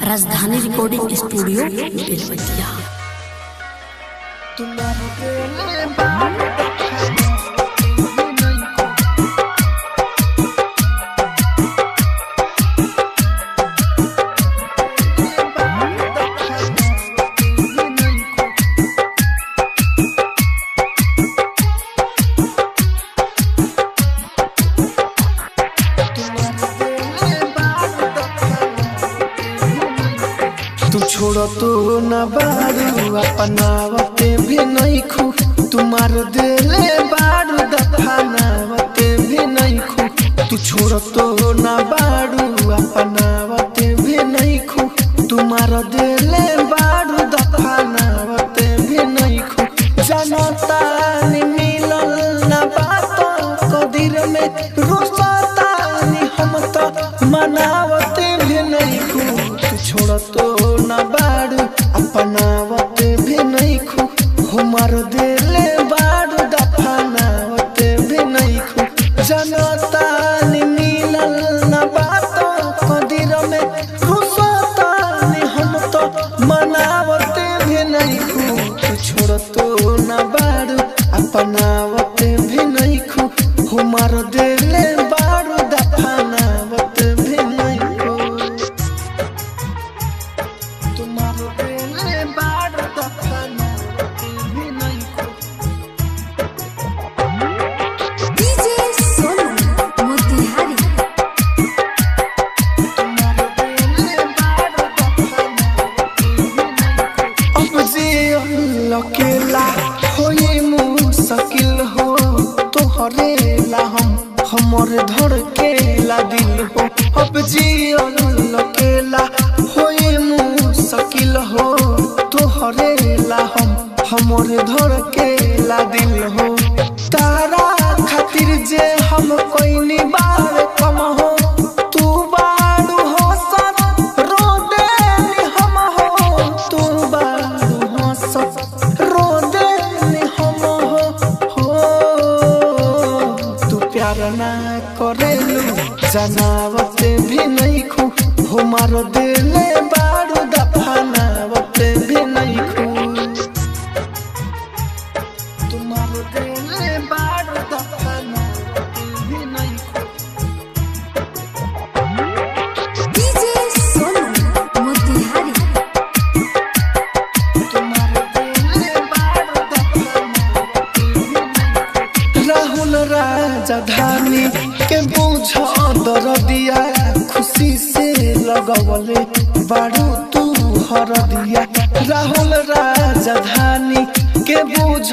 Rajdhani recording studio Belwatiya. तू छोड़ो तो ना बारू अपनावते भी नहीं खू, तुम्हार दिले बारू दफनावते भी नहीं खू। तू छोड़ो तो ना बारू अपनावते भी नहीं खू, तुम्हार दिले बारू दफनावते भी नहीं खू। जनता नी मिलल ना बात कदीर में, रुसता नी हम तो मनावते भी नहीं खू। तू छोड़ो तो ना बारू अपनावते भी नहीं खू, हमार दिले बारू दफनावते भी नहीं खू। जनता नी मिलल ना बात कदीर में, रुसता नी हम तो मनावते भी नहीं खू। तू छोड़ो तो ना बारू अपनावते भी नहीं खू, हमार दिले बारू दफनावते भी नहीं खू। तुम्हार दिले बारू दफनावते भी नहीं खू। डीजे सोनू मोतिहारी। अब जियल अकेला होई मुश्किल हो, तोहरे ला हम हमर धड़केला दिल हो। अब जियल अकेला होई मुश्किल हो, तोहरे ला हम हमर धड़केला दिल हो। तारा खातिर जे हम कोई बार कम हो, तू बारू हो सत रो देनी हम हो, तू बारू हो सत रो देनी हम हो। हो तू प्यार ना करेलू जनावते भी नहीं खू, हमार दिले बारू दफनावते भी नहीं खू। तुम्हार दिले बारू दफनावते भी नहीं खू। डीजे सोनू मोतिहारी। राहुल राजधानी के बुझ दरदिया, खुशी से लगवले बारू तू हरदिया। राहुल राजधानी के बुझ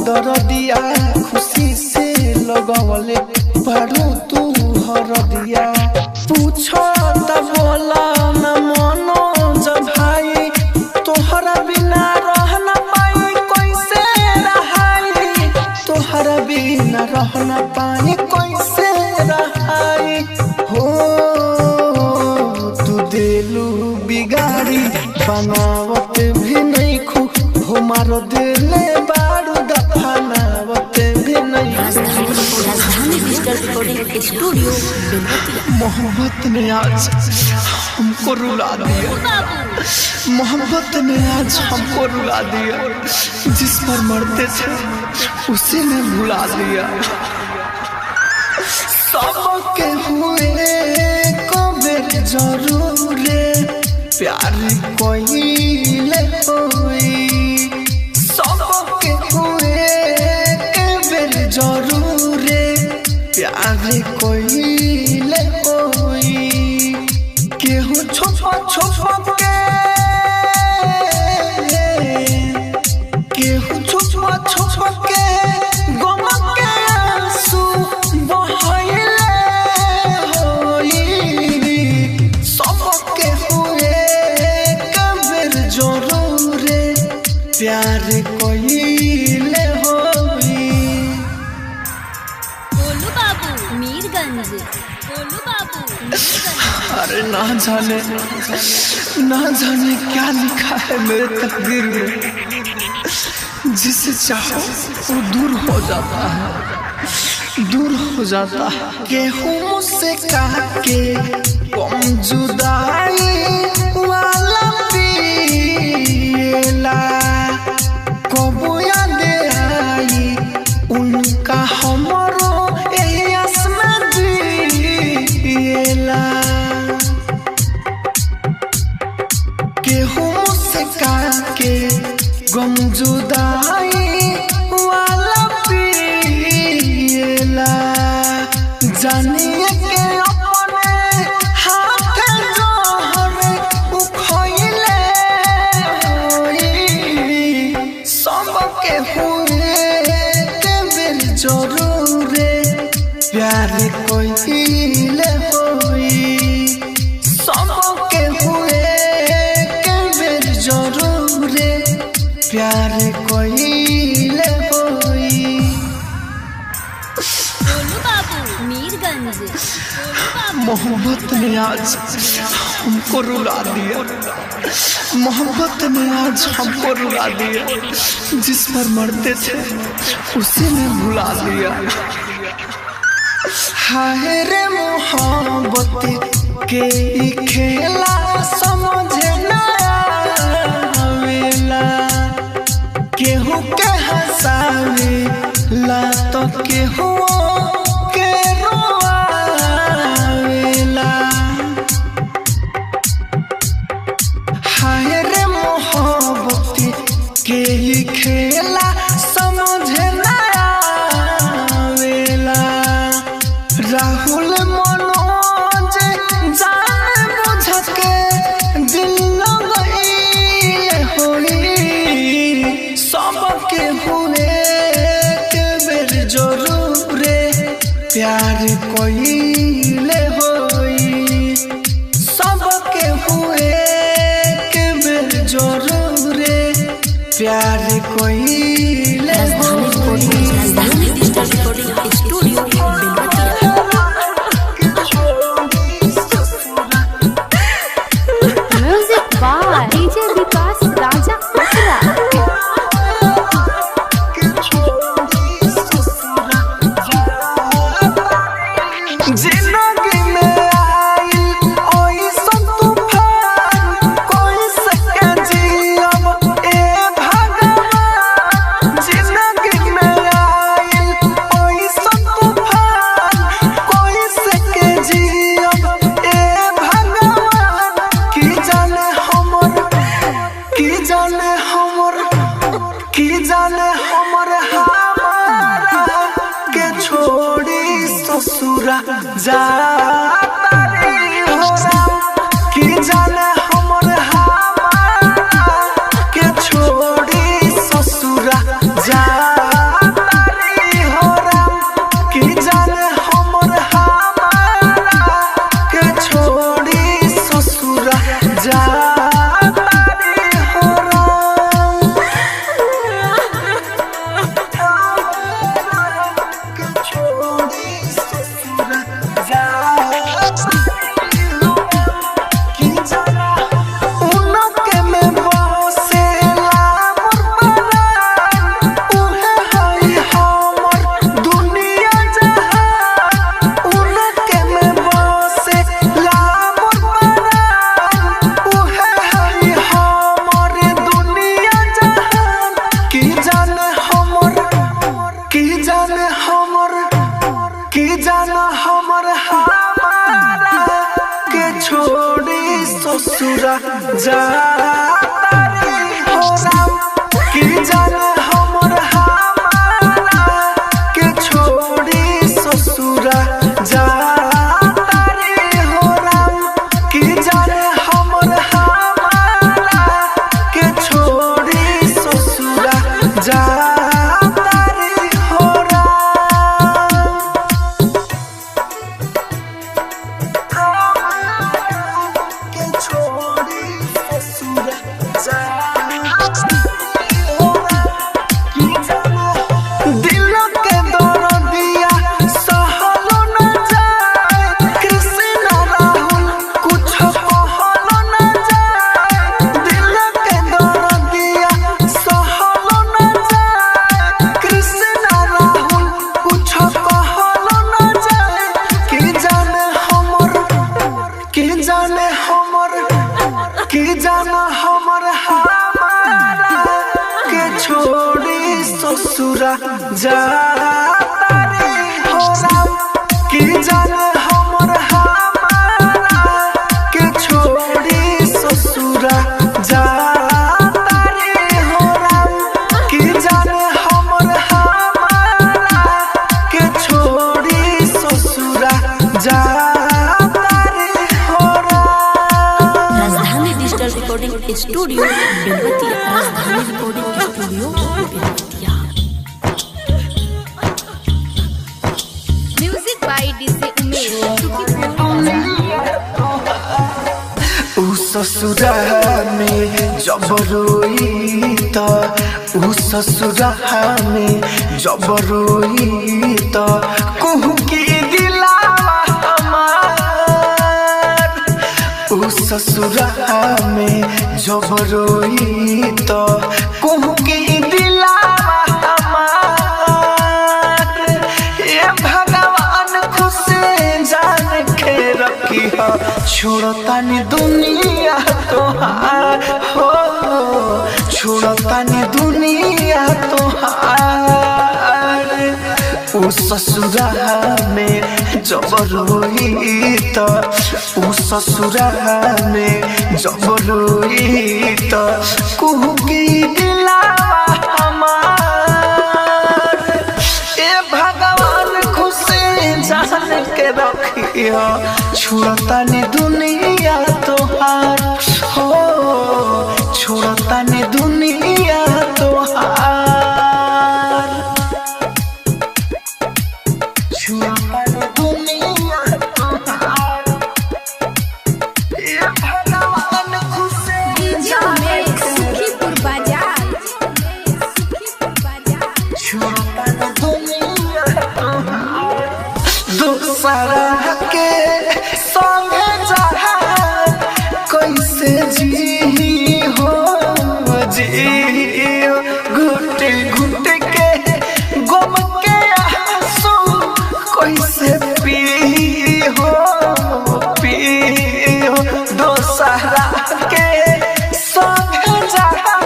दरदिया, खुशी से लगवले बारू तू हरदिया। पूछो त बोला न मनोज भाई, तोहरा बिना रहना पाई कैसे रहाई, तोहरा बिना रहना पाई कैसे रहाई। हो तू दिलू बिगाड़ी बनावत भी नहीं खू, हमार दिले बारू दफनावत भी नहीं खू। Rajdhani digital recording studio Belwatiya. मोहब्बत ने आज हमको रुला दिया, मोहब्बत ने आज हमको रुला दिया, जिस पर मरते थे उसे ने भुला दिया। सबके हुए कबेर जरूर प्यार कोइले होई, सबके हुए कबेर जरूर प्यार कोइले होई। केहू छुप छुप के, केहू छुप छुप के गम के आंसू बहैले होई। सबके हुए कबेर जरूर प्यार कोइले होई। गोलू बाबू मीरगंज। गोलू बाबू मीरगंज। अरे ना जाने क्या लिखा है मेरे तकदीर में, जिसे चाहो वो दूर हो जाता है, दूर हो जाता है। गेहूं से काके कम जुदाई वाला। प्यार कइले होई। गोलू बाबू मीरगंज। गोलू बाबू मोहब्बत ने आज हमको रुला दिया, मोहब्बत ने आज हमको रुला दिया, जिस पर मरते थे उसे ने भुला दिया। हाय रे मोहब्बत के ई खेला समझ ना आवेला, केहू के हंसावे ला तो केहू के रोआवेला। हाय रे मोहब्बत के ई खेला समझ ना आवेला। राहुल मनोज जान बुझ के दिल लगइले होई, सबके हुए के बेर जरूरे प्यार कइले होई, सबके हुए के बेर जरूरे प्यार कइले होई। Rajdhani digital recording studio Belwatiya. Music by DJ Vikas Raja Akra. जिंदगी में आइल ओइसन तूफान, कोई सके जियब ए भगवान। जिंदगी में आइल ओइसन तूफान, कोई सके जियब ए भगवान। की जाने हमर, की जाने हमर, की जाने हमर हमारा के छोड़ी ससुरा जाता रे हो राम। की जाने हमर हमारा के छोड़ी ससुरा जाता रे हो राम। की जाने हमर हमारा के छोड़ी ससुरा जाता रे हो राम। के छोड़ी ससुरा ससुरा जाता रे हो राम, की जाने हमर हमारा के छोड़ी ससुरा जाता रे हो राम, की जाने हमर हमारा के छोड़ी ससुरा जाता रे हो राम। के छोड़ी ससुरा दिल के दर्दिया सहलो न जाए, कृष्ण राहुल कुछ कहलो न जाए। दिल के दर्दिया सहलो न जाए, कृष्ण राहुल कुछ कहलो न जाए। की जाने हमर, की जाने हमर, की जाने हमर हमारा के छोड़ी ससुरा जाता रे हो राम, की जाने हमर हमारा के छोड़ी ससुरा जाता रे हो राम, की जाने हमर हमारा के छोड़ी ससुरा जाता रे हो Ram. Rajdhani digital recording studio Belwatiya. Rajdhani recording studio Belwatiya. Music by DJ Umesh Sukhipur बाजार। ऊ ससुरा में जब रोई त उ ससुरा में जब रोई त कहू की दिलावा हमार। उ ससुरा में जब रोई त कहू की दिलावा हमार। ए भगवान खुश जान के रखी हो, छोड़तानी दुनिया तोहार हो, छोड़तानी दुनिया तोहार। उ ससुरा में जब रोई त, उ ससुरा में जब रोई त कुहू की दिलावा हमार। ए भगवान खुश जान के रखियो, छोड़तानी दुनिया तोहार हो, छोड़तानी दुनिया तोहार। छोड़तानी दुनिया तोहार। ए भगवान खुश डीजे उमेश सुखीपुर बाजार। सुखीपुर बाजार। दूसरा के संग जहा कैसे जी हो जी, घुट घुट के गम के आंसू कैसे पी हो पी हो। दूसरा के संग जहा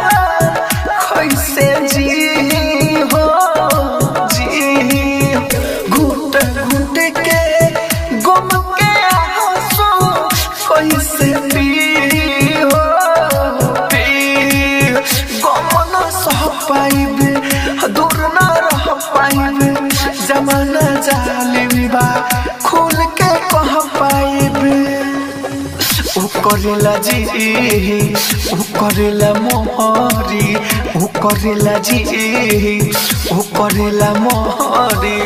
कैसे जी हो जी, घुट घुट के गम के आंसू कैसे पी हो पी। गम न सह पाइबे, दूर न रह पाइबे, जमाना जालिम बा खोल के कह पाइबे। उ करेला जी, उ करेला मोहरी, उ करेला जी, उ करेला मोहरी,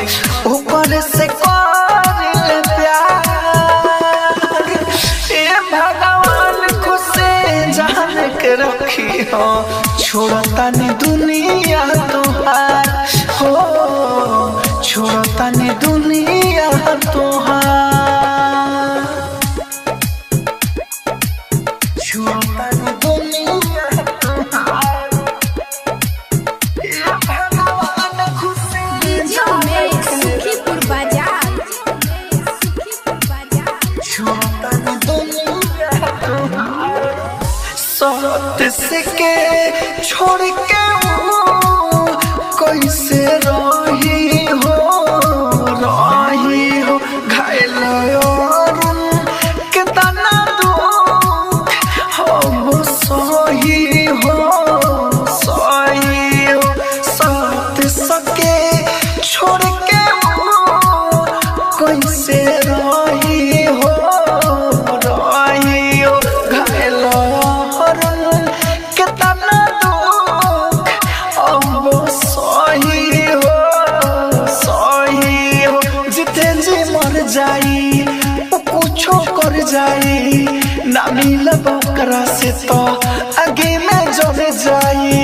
उ करे से करेले प्यार। ए भगवान खुश जान के रखी हो, छोड़तानी दुनिया तोहार हो, छोड़तानी दुनिया तोहार। छोड़तानी दुनिया तोहार। ए भगवान खुश डीजे उमेश सुखीपुर बाजार। सुखीपुर बाजार। सत से के छोड़ के वो कैसे रही हो रही हो, घायल अरुण कितना दुख हम सही हो सही हो। सत सके छोड़ के वो कैसे रही हो रही हो, घायल अरुण कितना दुख अब सही हो सही हो। जिते जी मर जाई वो कुछो कर जाई, ना मिलब ओकरा से तो आगे में जल जाई।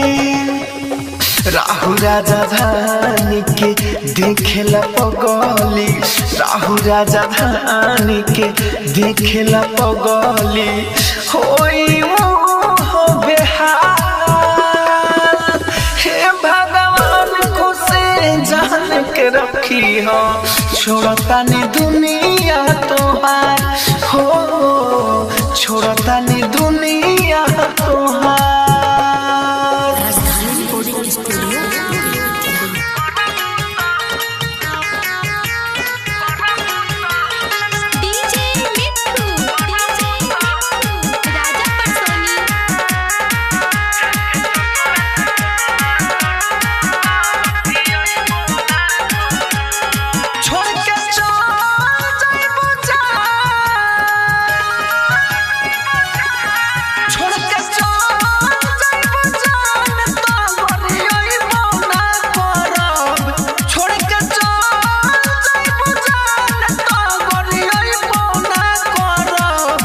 राहु राजा धानी के देखेला पगली, राहु राजा धानी के देखेला पगली, होई मुँह बेहाल। हे भगवान खुश जान के रखी हो, छोड़तानी दुनिया तोहार हो, छोड़तानी दुनिया तोहार। Rajdhani recording studio. DJ Mithu, DJ Mithu, Raja Parsoni. छोड़ के चल जाइबो जान, छोड़ के चल जाइबो जान, तो ना करब। छोड़ के चल जाइबो जान, तो ना करब।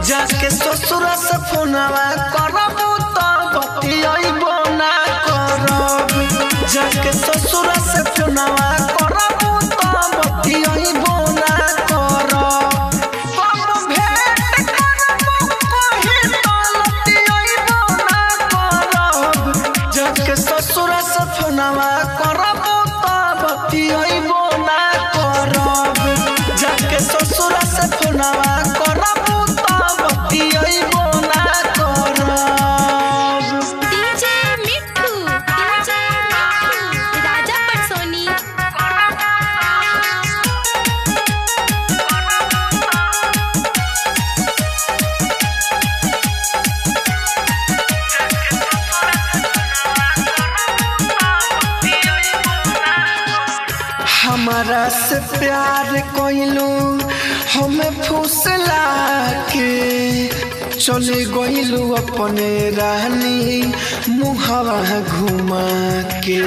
जाके ससुर से फोनवा करब तो बतियाइबो ना करब। हमारा से प्यार कइलू हमें फुसला के चले गइलू अपने रानी मुहवा घुमा के।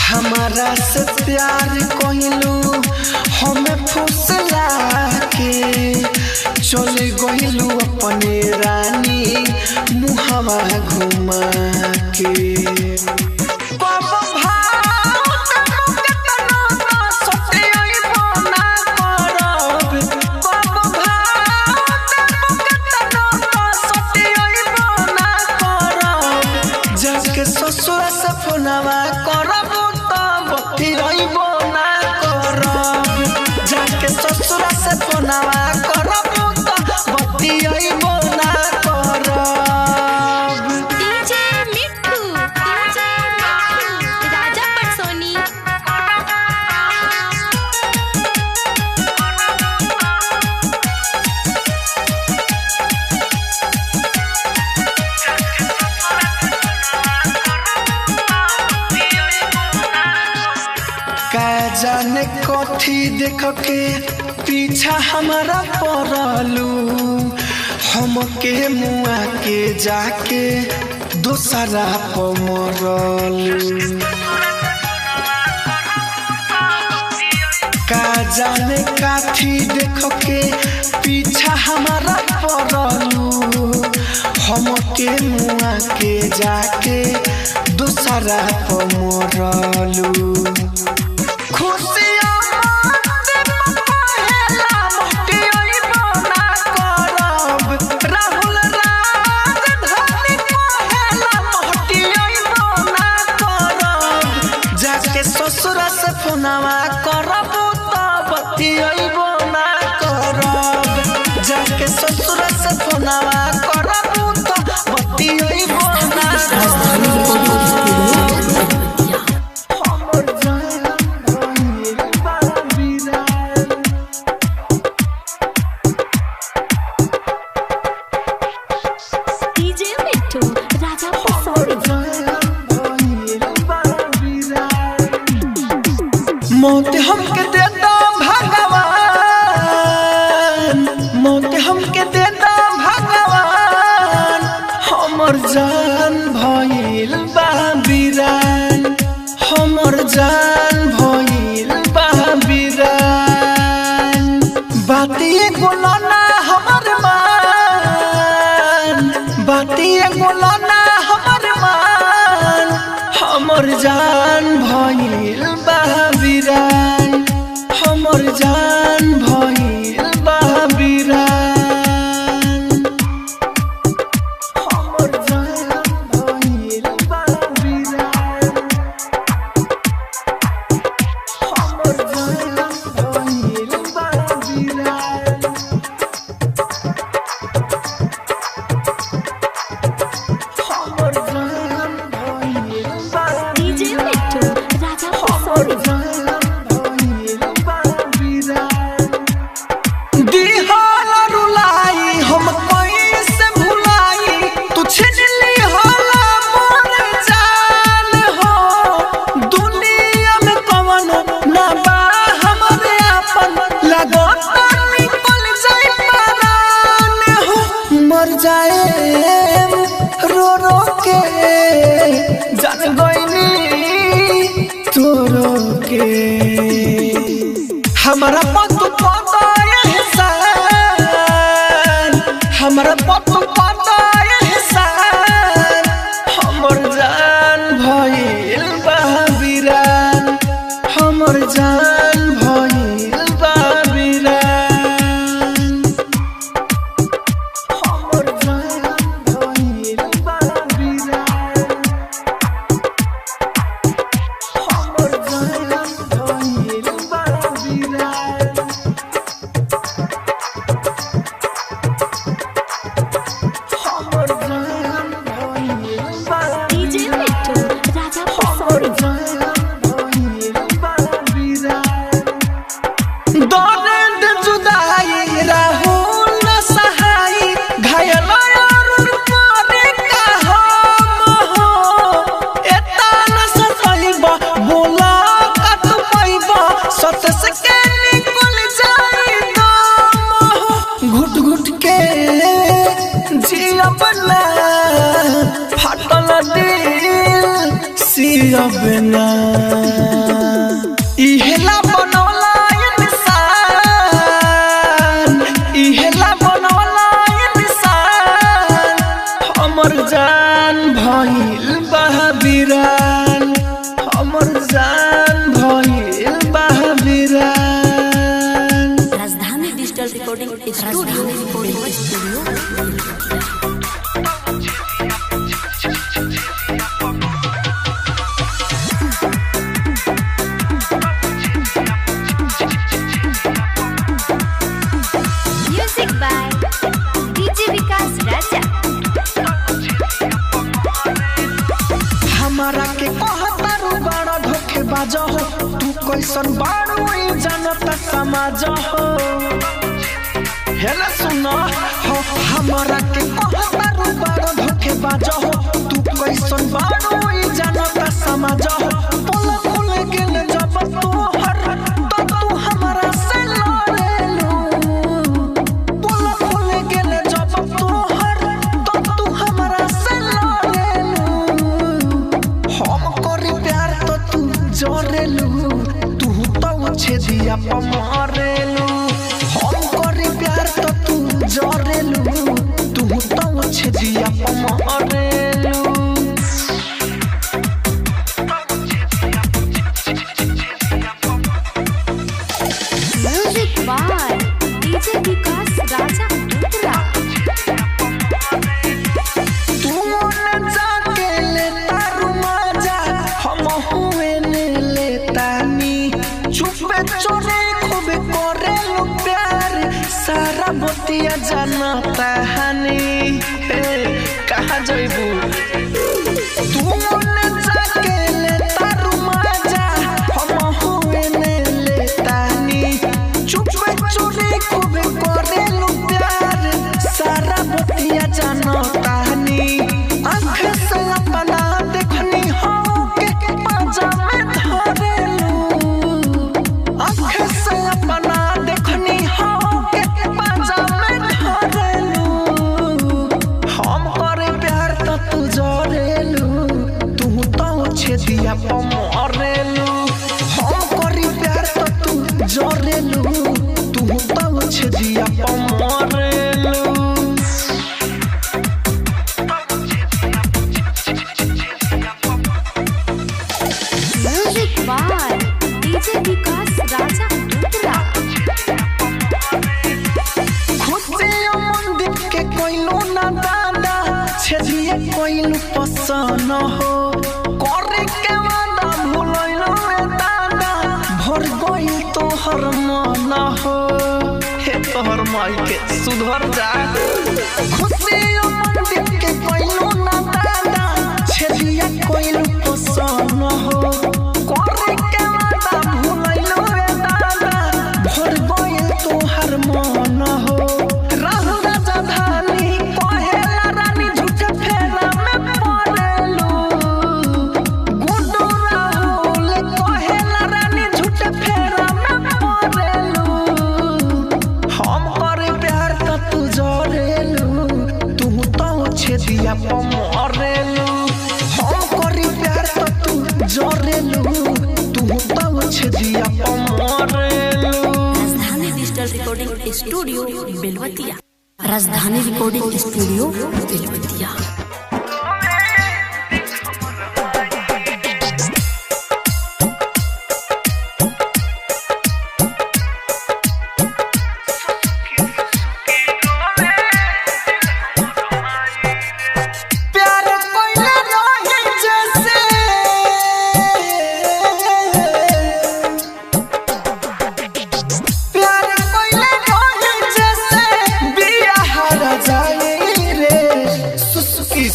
हमारा से प्यार कइलू हमें फुसला के चले गइलू अपने रानी मुहवा घुमा के। जाके ससुर से फोनवा करब तब बतियैबो ना करब। जाके ससुर से फोनवा करब तब बतियैबो ना करब। डीजे मिट्ठू, डीजे मिट्ठू, राजा पटसोनी। का जाने कथी देख के पीछा हमारा पड़लू हमके मुआ के जाके दोसरा पर मरलू। का जाने काथी देख के पीछा हमारा पड़लू हमके मुआ के जाके दोसरा पर मरलू। खुशिया राहुल राजधानी कहेला मोहटियैबो ना करब। जाके ससुर से फोनवा करब तब बतियैबो ना करब। जाके ससुर से फोनवा करब तब बतियैबो ना राजधानी करब। Recording studio Belwatia. हमर जान भइल बा बिरान। डीजे मिट्ठू, राजा पटसोनी। मौत हमके देता भगवान, मौत हमके देता भगवान। हमर जान भइल बा बिरान, हमर जान भइल बा बिरान। बाती एगो ना हमर मान, बाती एगो ना हमर मान। हमर जान भइल बा बिरान, हमर जान भइल बा बिरान। हमर जान भइल बा बिरान। हमर जान भइल बा बिरान। हमर जान भइल बा डीजे मिट्ठू, राजा पटसोनी। दिहाल रुलाई हम कैसे भुलाई तू छीन लिहला मोर जान हो। दुनिया में कवनो ना बा हमरे आपन लागत निकल जाई परान हो। मर जाए रो रो के जान गइनी तोरो के। हमारा पतु पता एहसान, हमारा पतु पता एहसान। हमर जान भइल बा बिरान, हमर जान भइल बा बिरान। हमर जान घुट घुट के जियब ना, फाटल दिल सियब ना। इहेला बनौला इंसान, इहेला बनौला इंसान, हमर जान भइल बहाबिरान, हमर जान भइल बहाबिरान। Rajdhani digital recording studio recording studio Belwatiya. Music by DJ Vikas Raja. हमारा के कहतारू बड़ा धोखेबाज हो, तू कैसन बारू ई जनता समाज हो। हेला सुन हो, हमारा के कहतारू बड़ा धोखेबाज हो, तू कैसन बारू ई जनता समाज हो। पोल खुल गेल जब तोहर तो तू हमारा से लड़ेलू, पोल खुल गेल जब तोहर तो तू हमारा से लड़ेलू। हम करी प्यार तो तू जरेलू, तू तो छेदिया पमरेलू। हम करी प्यार तो तू जरेलू, तू तो छेदिया पमरेलू। Music by DJ Vikas Raja Uttara. तू न जाके लेता रुमाजा, हम हुए ने लेतानी। चुपे चोरे खूब करेलू प्यार, सारा बतिया जानता हनी। हे कहाँ जइबू? तू न जाके लेता रुमाजा, हम हुए ने लेतानी। चुपे चोरे खूब करेलू प्यार, सारा बतिया जानता हनी। आँख से अपना देखनी हो के पाजा में धरेलू, आँख से अपना देखनी हो के पाजा में धरेलू। हम करे प्यार तो तू जरेलू, तू तो छेदिया पमरेलू। हम करे प्यार तो तू जरेलू, तू तो छेदिया पमरेलू। Music by DJ Vikas Raja Uttara. खुशियों मंदिर के कोइलू ना दादा, छेदिए कोइलू पसंद हो। करे के वादा भूलैलू रे दादा, भर गइल तोहर मन हो। हे तोहर माई के सुधर जा। खुशियों मंदिर के कोइलू ना दादा, छेदिए कोइलू पसंद हो। करे के वादा भूलैलू रे दादा, भर गइल तोहर मन हो। राहु राजा धानी कहेला रानी, झूठ फेरा में पड़ेलू। गुड्डू राहुल कहेला रानी, झूठ फेरा में पड़ेलू। हम करे प्यार तो तू जरेलू, तू तो छेदिया पमरेलू। हम करे प्यार तो तू जरेलू, तू तो छेदिया पमरेलू। Rajdhani digital recording studio Belwatiya. Rajdhani recording studio Belwatiya. प्यार कोइला रहे जैसे, प्यार कोइला रहे जैसे, बिया हारा जाए रे। सुसुकी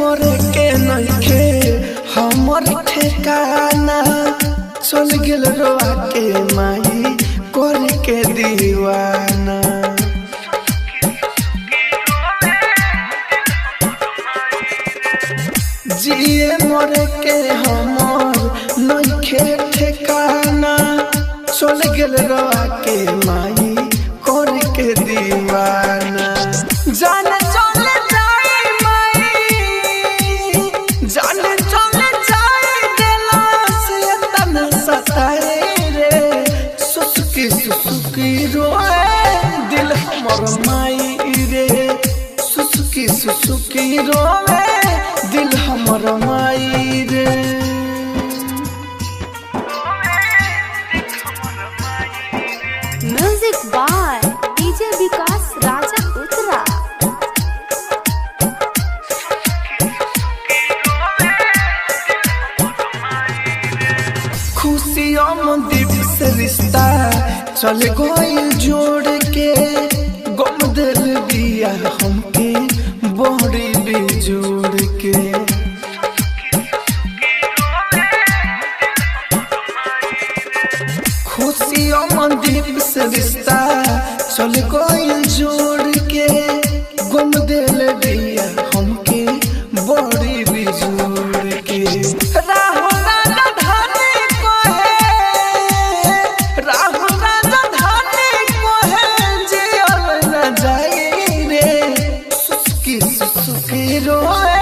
मरे के नइखे हमर ठिकाना, चल गेल रोआ के माई कर के दीवाना। जिए मरे के हमर नइखे ठिकाना, चल गेल रोआ के माई कर के दीवाना। जान चल जाए माई, जान चल जाए दिला से तन सताए रे। सुसुकी सुसुकी रोए दिल हमर माई रे, सुसुकी सुसुकी रोए दिल हमर माई रे। Music by DJ Vikas Raja Uttara. खुशी अमदीप से रिश्ता चल गइल जोड़ के, गम दिल बिया हमके बड़ी बेजोड़ के। खुशी अमदीप से रिश्ता चल गइल जोड़ के, गम दिल बिया हमके बड़ी बेजोड़ के। राहुल राजा धानी कोहे, राहुल राजा धानी कोहे, जियल न जाई रे। सुसुकी सुसुकी रोए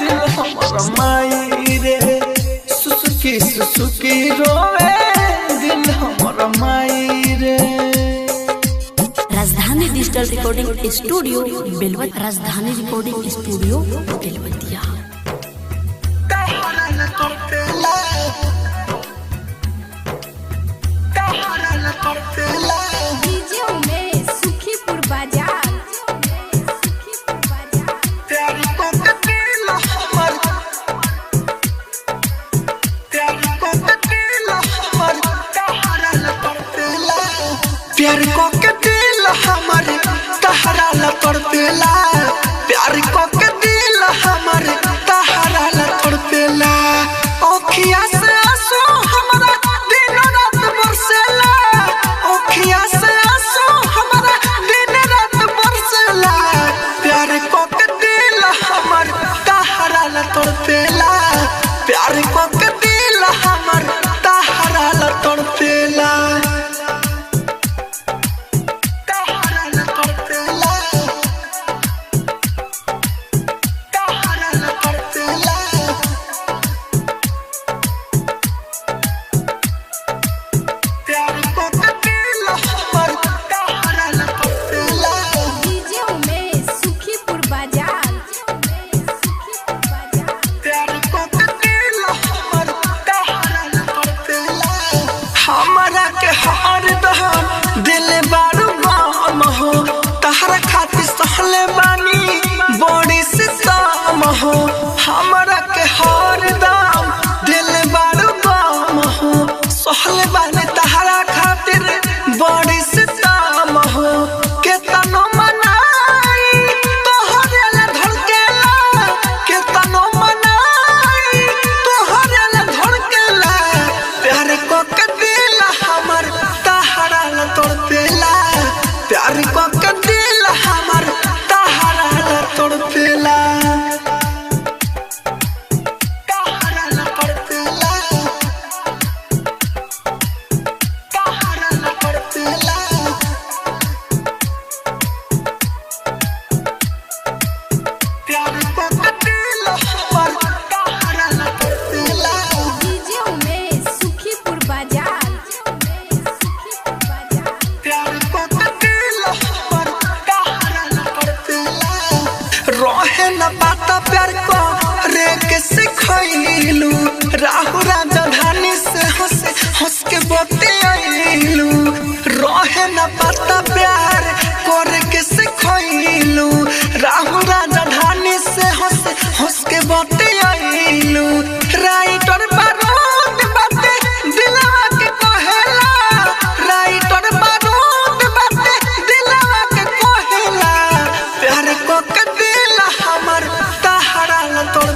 दिल हमर माई रे, सुसुकी सुसुकी रोए दिल हमर माई रे। Rajdhani digital recording studio Belwat, Rajdhani recording studio Belwatiya. DJ Umesh Sukhipur बाजार। सुखीपुर बाजार। प्यार को के दिल हमर तहरा ला तड़पेला, प्यार को के दिल हमर तहरा ला तड़पेला। ओखिया से आंसू हमरा दिन रात बरसेला, ओखिया से आंसू हमरा दिन रात बरसेला। प्यार को के दिल हमर तहरा ला तड़पेला, प्यार को के दिल हमर तहरा ला तड़पेला। डीजे उमेश सुखीपुर बाजार। सुखीपुर बाजार। हमरा के हार दहन दिल बारू बाम हो, तहरा खातिर सहले बानी बड़ी सितम हो। हमरा के हार दाम दिल बारू बाम हो, सहले बानी तहरा खातिर बड़ी सितम हो। केतनो मनाई तोहरे ला धड़केला, केतनो मनाई तोहरे ला धड़केला। प्यार को के दिल हमर तहरा ला तड़पेला, प्यार को के दिल हमर तहरा ला तड़पेला। तहरा ला तड़पेला, तहरा ला तड़पेला। प्यार को के दिल हमर तहरा ला तड़पेला। डीजे उमेश सुखीपुर बाजार। सुखीपुर बाजार। रहे न पाता प्यार को रे के सिखैलू, राहु राजधानी से हंस हंस के बतियाइलू। रहे न पाता प्यार करे के सिखैलू, राहु राजधानी से हंस हंस के बतियाइलू। राइटर बारूद बाते दिलवा के कहेला, राइटर बारूद बाते दिलवा के कहेला। प्यार को के दिल हमर तहरा ला तड़पेला।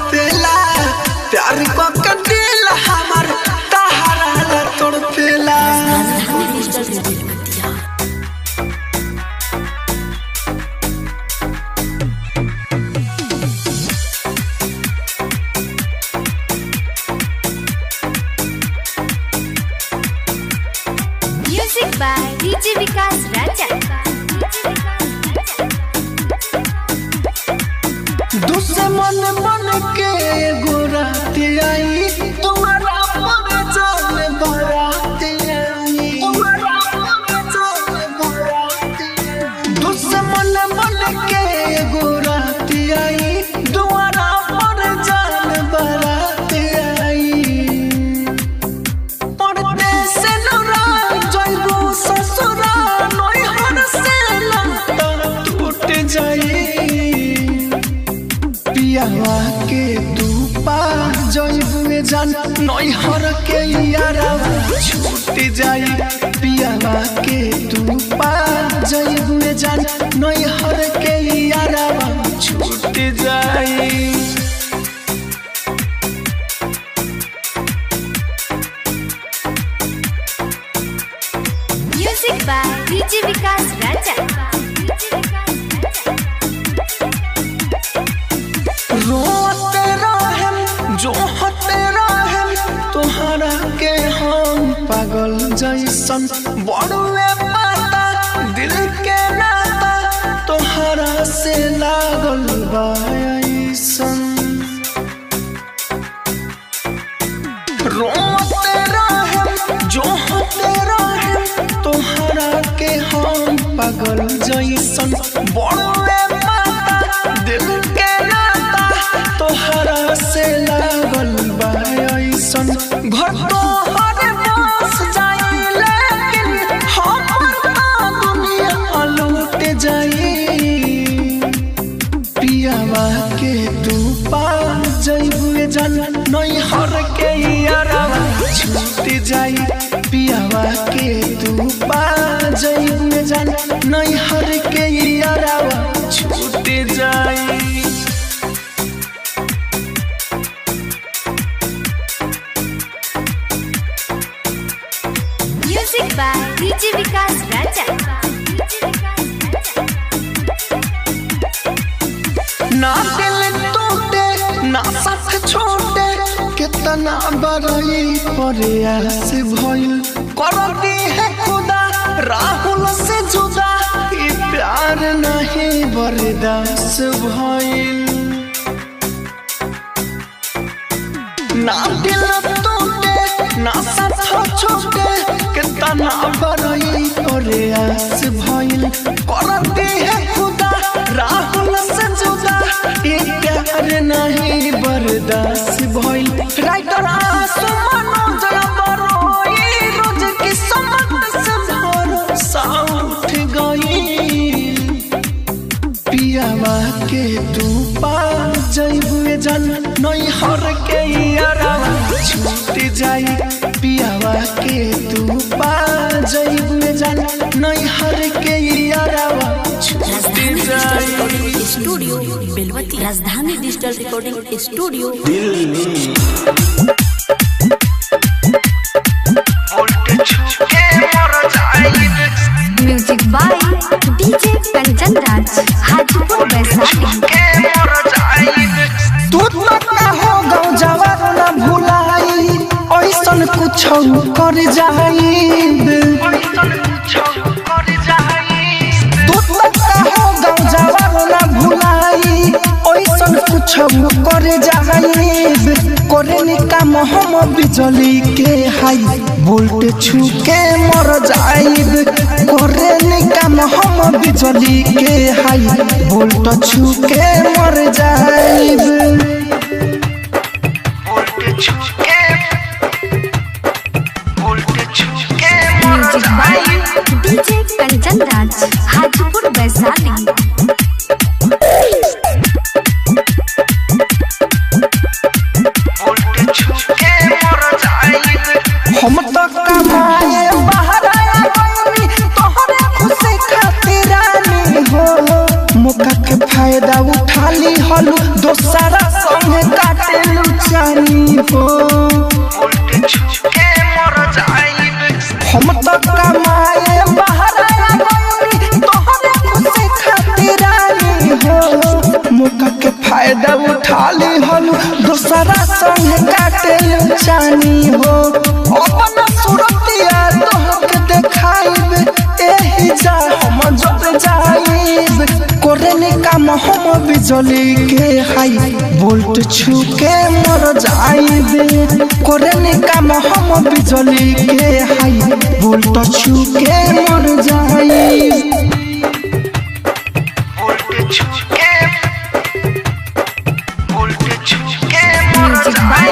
दुश्मन बन के एगो रात आई, तुम्हारा पर जान बारात आई, तुम्हारा पर जान बारात आई। दुश्मन बन के एगो रात आई, दुआरा पर जान बारात आई। परदेस नौरा जइबो ससुरा, नैहर से लता टूट जाई। पियावा के तू पा जइबुए जान, नैहर के यारावा छूट जाई। पियावा के तू पा जइबुए जान, नैहर के यारावा छूट जाई। Music by DJ Vikas Raja. रोते रहम जो होते रहम, तोहरा के हम पागल जैसन। बड़ुए पाता दिल के नाता, तोहरा से लागल बा ऐसन। रोते रहम जो होते रहम, तोहरा के हम पागल जैसन। बड़ुए पाता दिल के नाता, तोहरा से लागल बा ऐसन। घर तोहर बस जाई, लेकिन हमर त दुनिया लूट जाई। पियावा के तू पा जइबुए जान, नैहर के यारावा छूट जाई। पियावा के तू पा जइबुए जान, नैहर के यारावा छूट जाई। Music by DJ Vikas Raja. ना दिल टूटे ना साथ छोटे, कितना बड़ई प्रयास भइल। करती है खुदा राहुल से जुदा, ई प्यार नहीं बर्दाश्त भइल। ना दिल टूटे ना साथ छोटे, कितना बड़ई प्रयास भइल। करती है खुदा राहुल से जुदा, ई प्यार नहीं बर्दाश्त भइल। राइटर आंसू मनोज बरोई, रोज की समत से भरोसा उठ गई। पियावा के तू पा जइबुए जान, नैहर के यारावा छूट जाई। पियावा के तू पा जइबुए जान, नैहर के यारावा छूट राजधानी डिजिटल जाई। Recording studio Belwati. Rajdhani digital recording studio Music by DJ Kanchan Raj, Hajipur Vaishali. तू तो ना हो गौ जवार ना भुलाई, ऐसन कुछ कर जाई। तू तो ना हो गौ जवार ना भुलाई, ऐसन कुछ कर जाई। करे काम हम बिजली के हाई वोल्ट छू के मर जाइब। करे काम हम बिजली के हाई वोल्ट छू के मर जाइब। Music by DJ Kanchan Raj, Hajipur Vaishali. हम तो कमाए बाहर आया तोहरे खुशी खातिर रानी हो। मौका के फायदा उठा ली हलू, दोसरा संग काटे चानी हो। हम तो कमाए बाहर आया तोहरे खुशी खातिर रानी हो। मौका के फायदा उठा ली हलू, दोसरा संग काटे चानी हो। अपन सूरतिया तोहके देखाइब, एही जा हम जर जाइब। करे काम काम हम बिजली के हाई बोल्ट छू के मर जाइबे। करे काम हम बिजली के हाई बोल्ट छू के मर जाइबे। Music by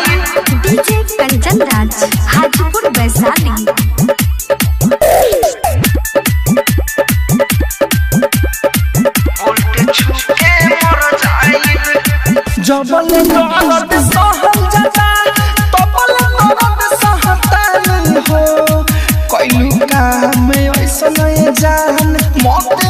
DJ Kanchan Raj, Hajipur Vaishali. जबल दर्द सहल जाता तबल दर्द सहता हो। कैलू काम ऐसन जान मौत